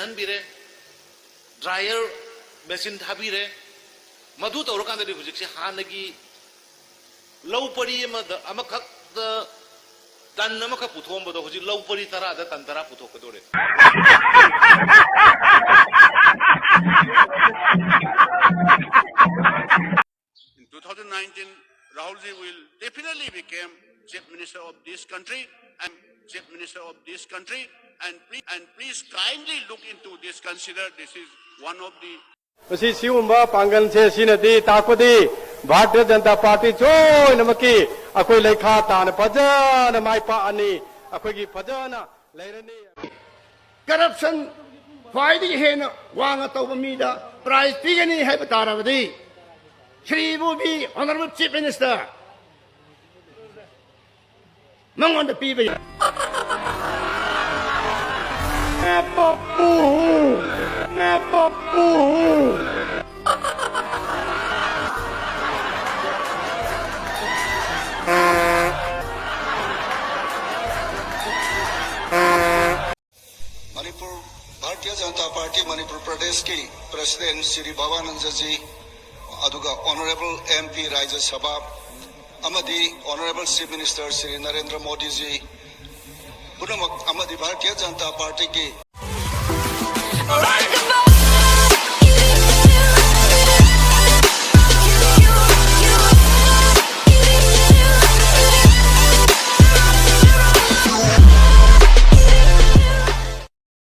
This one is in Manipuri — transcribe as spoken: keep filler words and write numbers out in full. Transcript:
ꯍꯟꯕꯤꯔꯦ, ꯗ꯭ꯔꯥꯏꯌꯔ ꯃꯦꯆꯤꯟ ꯊꯥꯕꯤꯔꯦ꯫ ꯃꯗꯨ ꯇꯧꯔꯀꯥꯟꯗꯗꯤ ꯍꯧꯖꯤꯛꯁꯦ ꯍꯥꯟꯅꯒꯤ ꯂꯧ ꯄꯔꯤ ꯑꯃꯗ, ꯑꯃꯈꯛꯇ ꯇꯟ ꯑꯃꯈꯛ ꯄꯨꯊꯣꯛꯑꯝꯕꯗꯣ ꯍꯧꯖꯤꯛ ꯂꯧ ꯄꯔꯤ ꯇꯔꯥꯗ ꯇꯟ ꯇꯔꯥ ꯄꯨꯊꯣꯛꯀꯗꯧꯔꯦ꯫ In two thousand nineteen, Rahulji will definitely become Chief Minister of this country and Chief Minister of this country. And please, and please kindly look into this, consider this is one of the ꯃꯁꯤ ꯁꯤꯒꯨꯝꯕ ꯄꯥꯡꯒꯜꯁꯦ ꯁꯤꯅꯗꯤ ꯇꯥꯛꯄꯗꯤ ꯚꯥꯔꯇꯤꯌ ꯖꯅꯇꯥ ꯄꯥꯔꯇꯤ ꯂꯣꯏꯅꯃꯛꯀꯤ ꯑꯩꯈꯣꯏ ꯂꯩꯈꯥ ꯇꯥꯅ ꯐꯖꯅ ꯃꯥꯏ ꯄꯥꯛꯑꯅꯤ, ꯑꯩꯈꯣꯏꯒꯤ ꯐꯖꯅ ꯂꯩꯔꯅꯤ꯫ ꯀꯔꯞꯁꯟ ꯈ꯭ꯋꯥꯏꯗꯒꯤ ꯍꯦꯟꯅ ꯋꯥꯡꯅ ꯇꯧꯕ ꯃꯤꯗ ꯄ꯭ꯔꯥꯏꯖ ꯄꯤꯒꯅꯤ ꯍꯥꯏꯕ ꯇꯥꯔꯕꯗꯤ ꯁ꯭ꯔꯤ ꯏꯕꯣꯕꯤ Honourable Chief Minister ꯃꯉꯣꯟꯗ ꯄꯤꯕ ꯌꯥꯏ꯫ ꯃꯅꯤꯄꯨꯔ ꯚꯥꯔꯇꯤꯌ ꯖꯅꯇꯥ ꯄꯥꯔꯇꯤ ꯃꯅꯤꯄꯨꯔ ꯄ꯭ꯔꯗꯦꯁꯀꯤ ꯄ꯭ꯔꯁꯤꯗꯦꯟ ꯁ꯭ꯔꯤ ꯕꯕꯥꯅꯟꯗꯖꯤ, ꯑꯗꯨꯒ ꯑꯣꯅꯔꯦꯕꯜ ꯑꯦꯝ ꯄꯤ ꯔꯥꯖ꯭ꯌ ꯁꯚꯥ ꯑꯃꯗꯤ honourable chief minister Shri Narendra ꯃꯣꯗꯤꯖꯤ ꯄꯨꯝꯅꯃꯛ ꯑꯃꯗꯤ ꯚꯥꯔꯇꯤꯌ ꯖꯅꯇꯥ ꯄꯥꯔꯇꯤꯒꯤ